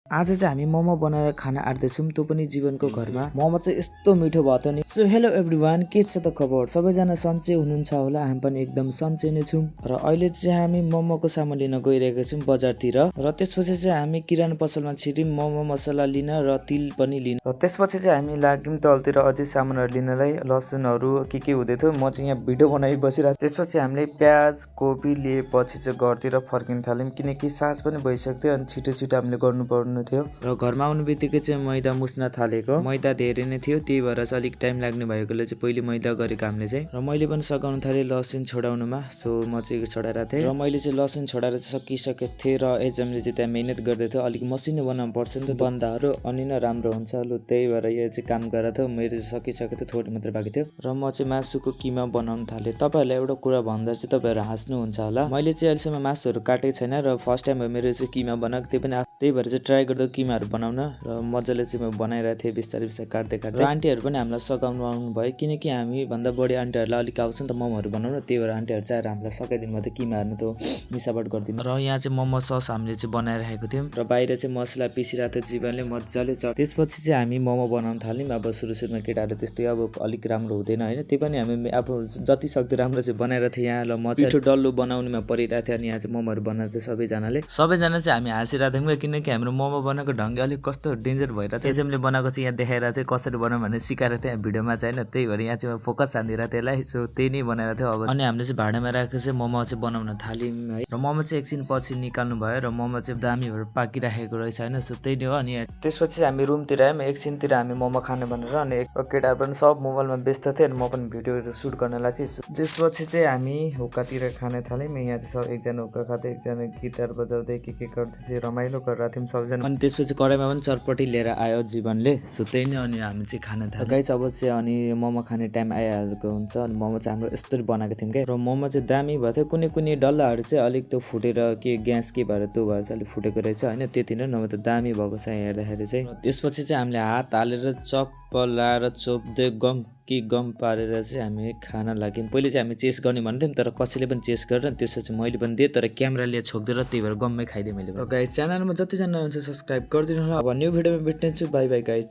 आज चाहिँ हामी मोमो बनाएर खाना आँट्दैछौँ, त्यो पनि जीवनको घरमा। मोमो चाहिँ यस्तो मिठो भयो त नि। सो हेलो एभ्रिवान, के छ त खबर? सबैजना सन्चै हुनुहुन्छ होला, हामी पनि एकदम सन्चै नै छौँ। र अहिले चाहिँ हामी मोमोको सामान लिन गइरहेका छौँ बजारतिर। र त्यसपछि चाहिँ हामी किराना पसलमा छिर्यौँ मोमो मसला लिन र तिल पनि लिन। र त्यसपछि चाहिँ हामी लाग्यौँ तलतिर अझै सामानहरू लिनलाई, लसुनहरू के हुँदै थियो। म चाहिँ यहाँ भिडियो बनाइ बसिरहेको। त्यसपछि हामीले प्याज कोपी लिएपछि चाहिँ घरतिर फर्किन थाल्यौँ, किनकि साँझ पनि भइसक्यो थियो अनि छिटो हामीले गर्नुपर्ने थियो। र घरमा आउनु बित्तिकै चाहिँ मैदा मुस्न थालेको। मैदा धेरै नै थियो, त्यही भएर चाहिँ अलिक टाइम लाग्ने भएकोले चाहिँ पहिले मैदा गरेको हामीले चाहिँ। र मैले पनि सघाउन थालेँ लसुन छोडाउनुमा। सो म चाहिँ छोडाइरहेको थिएँ र मैले चाहिँ लसुन छोडाएर चाहिँ सकिसकेको थिएँ। र एजमले चाहिँ त्यहाँ मिहिनेत गर्दै थियो, अलिक मसिनो बनाउनु पर्छ नि त बन्दाहरू, अनि नै राम्रो हुन्छ। लु त्यही भएर यो चाहिँ काम गरेको थियो। मेरो चाहिँ सकिसकेको थियो, थोरै मात्रै बाँकी थियो। र म चाहिँ मासुको किमा बनाउन थालेँ। तपाईँहरूलाई एउटा कुरा भन्दा चाहिँ तपाईँहरू हाँस्नुहुन्छ होला। मैले चाहिँ अहिलेसम्म मासुहरू काटेको छैन र फर्स्ट टाइम हो मेरो चाहिँ किमा बनाएको, त्यही भएर चाहिँ ट्राई गर्दा किमाहरू बनाउन। र मजाले चाहिँ म बनाइरहेको थिएँ बिस्तारै काट्दै। र आन्टीहरू पनि हामीलाई सघाउनु आउनु भयो, किनकि हामीभन्दा बढी आन्टीहरूलाई अलिक आउँछ नि त मोमोहरू बनाउनु। त्यही भएर आन्टीहरू चाहिँ हामीलाई सघाइदिनु भयो, त्यो किमाहरूमा त्यो मिसावट गरिदिनु। र यहाँ चाहिँ मोमो सस हामीले चाहिँ बनाइरहेको थियौँ। र बाहिर चाहिँ मसला पिसिरहेको थियो जीवनले मजाले। त्यसपछि चाहिँ हामी मोमो बनाउन थाल्यौँ। अब सुरुमा केटाहरू त्यस्तै अब अलिक राम्रो हुँदैन होइन, त्यही पनि हामी अब जति सक्दो राम्रो चाहिँ बनाइरहेको थियौँ यहाँ। ल म चाहिँ मिठो डल्लो बनाउनुमा परिरहेको थियो, अनि यहाँ चाहिँ मोमोहरू बनाएर चाहिँ सबैजना चाहिँ हामी हाँसिरहेको थियौँ, किनकि हाम्रो मोमो बनाएको ढङ्ग अलिक कस्तो डेन्जर भइरहेको थियो। एजमले बनाएको चाहिँ यहाँ देखाइरहेको थियो कसरी बनाउँ भनेर सिकाएर थियो भिडियोमा चाहिँ होइन, त्यही भएर यहाँ चाहिँ म फोकस हानिदिरहेको थिएँ यसलाई। सो त्यही नै बनाइरहेको थियो। अब अनि हामीले चाहिँ भाँडामा राखेको चाहिँ मोमो चाहिँ बनाउन थाल्यौँ है। र मोमो चाहिँ एकछिन पछि निकाल्नु भयो र मोमो चाहिँ दामी भएर पाकिराखेको रहेछ होइन। सो त्यही नै हो। अनि त्यसपछि हामी रुमतिर आयौँ, एकछिनतिर हामी मोमो खाने भनेर। अनि केटाहरू पनि सब मोबाइलमा व्यस्त थिए, अनि म पनि भिडियोहरू सुट गर्न लाग्थेँ। त्यसपछि चाहिँ हामी हुक्कातिर खान थाल्यौँ। यहाँ चाहिँ सब एकजना हुक्का खाँदै, एकजना गिटार बजाउँदै के गर्दै चाहिँ रमाइलो गरिरहेको थियौँ सबैजना। अनि त्यसपछि कराईमा पनि चटपटी लिएर आयो जीवनले। सो त्यही नै, अनि हामी चाहिँ खान थाल्यौँ गाइस। अब चाहिँ अनि मोमो खाने टाइम आइहालेको हुन्छ। अनि मोमो चाहिँ हाम्रो यस्तरी बनाएको थियौँ क्या। र मोमो चाहिँ दामी भएको थियो। कुनै डल्लाहरू चाहिँ अलिक त्यो फुटेर के ग्यास के भएर त्यो भएर चाहिँ अलिक फुटेको रहेछ होइन, त्यति नै। नभए त दामी भएको छ हेर्दाखेरि चाहिँ। त्यसपछि चाहिँ हामीले हात हालेर चप्प लाएर चोप्दै गम पारेर चाहिँ हामी खाना लाग्यौँ। पहिले चाहिँ हामी चेस गर्ने भन्थ्यौँ, तर कसैले पनि चेस गरेर। त्यसपछि मैले पनि दिएँ, तर क्यामेराले छोक्दिएर, त्यही भएर गम्मै खाइदिएँ मैले। र गाइस च्यानलमा जतिजना हुन्छ सब्सक्राइब गरिदिनु होला। अब न्यू भिडियोमा भेट्नेछु, बाई बाई गाइस।